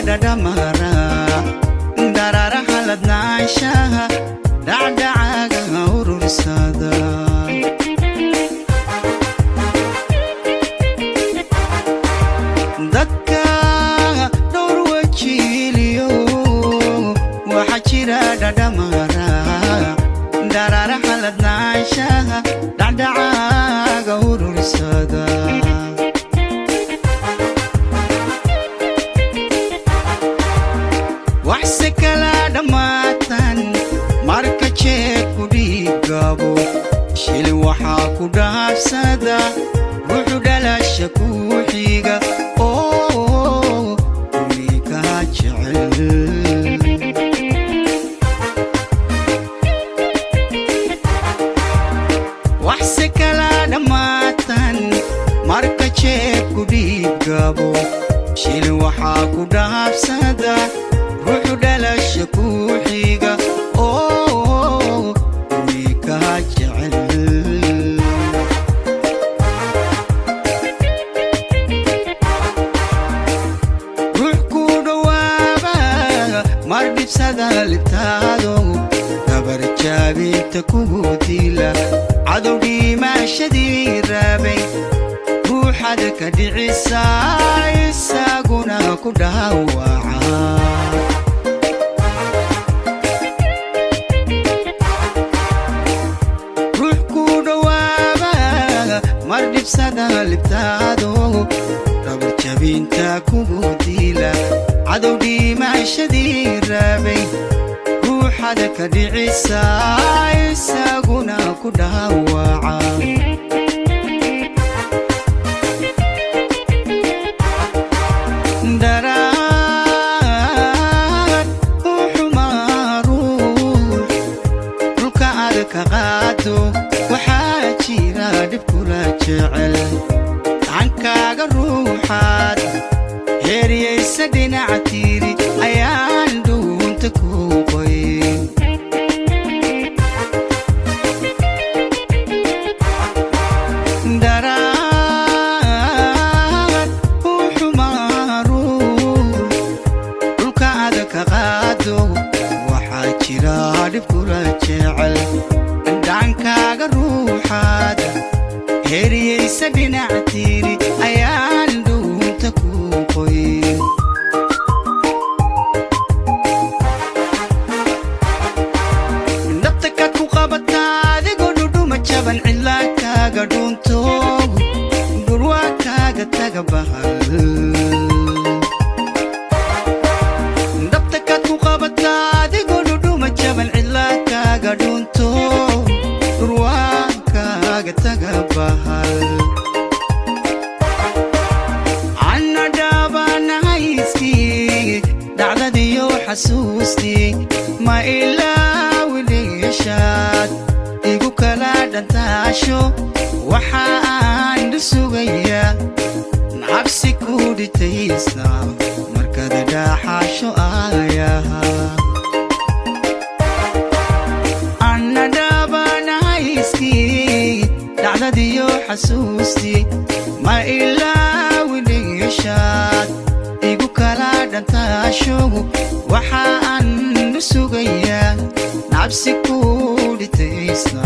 Dhadhamara daraaraha ladnaanshaha dhacdhacaaga urursada. Dadka dhowr wajiiliyo waxaa jira dhadhamara daraaraha ladnaanshaha dhacdhacaaga urursada. Waxse kala dhammaatan marka jeebku dhiiggabo, shilin waxaa ku dhaafsada wuxuu dhalasha kuu xiga oo kaa jecel. Waxse kala dhammaatan marka jeebku dhiiggabo, shilin waxaa ku dhaafsada ruuxu dhalasha kuu xiga oo kaa jecel. Ruux kuu dhowaaba mar dhibsada libtaado, dabarjaabinta kugu dila, cadow dhimaashadii raabay, ruuxada ka dhicisa isaguna ku dhaawaca. Ruux kuu dhowaaba mar dhibsada libtaado, dabarjabinta kugu dila, cadow dhimaashadii raabay, ruuxada ka dhicisa isaguna ku dhaawaca. Daraar u xumaa ruux dhulka aad ka qaado, waxaa jira dhib kula jecel. Gacankaaga ruuxaad heeryaysa dhinaca tiiri ayaan dhuunta ku qoy. Daraar u xumaa ruux dhulka aad ka qaado, waxaa jira dhib kula jecel. Gacankaaga ruuxaad heeryaysa dhinac tiiri ayaan dhuunta ku qoy. Dhabta kaad ku qabataa adigoo dhudhuma jaban, cidlaa kaaga dhuunto, dhurwaa kaaga taga bahal. Dhabta kaad ku qabataa adigoo dhudhuma jaban, cidlaa kaaga dhuunto, dhurwaa kaaga taga bahal. Anna dhaabanahayskii dhacdadiyo xasuustii ma ilaawiliishaad igu kala dhantaasho, waxa aan dhusugayaa nacabsi ku dhitaysa markaad dhaaxaasho aayaha. Anna dhaabanahayskii dhacdadiyo xasuustii ma ilaawiliishaad igu kala dhantaasho, waxa aan sugayaa nacabsi ku dhitaysa.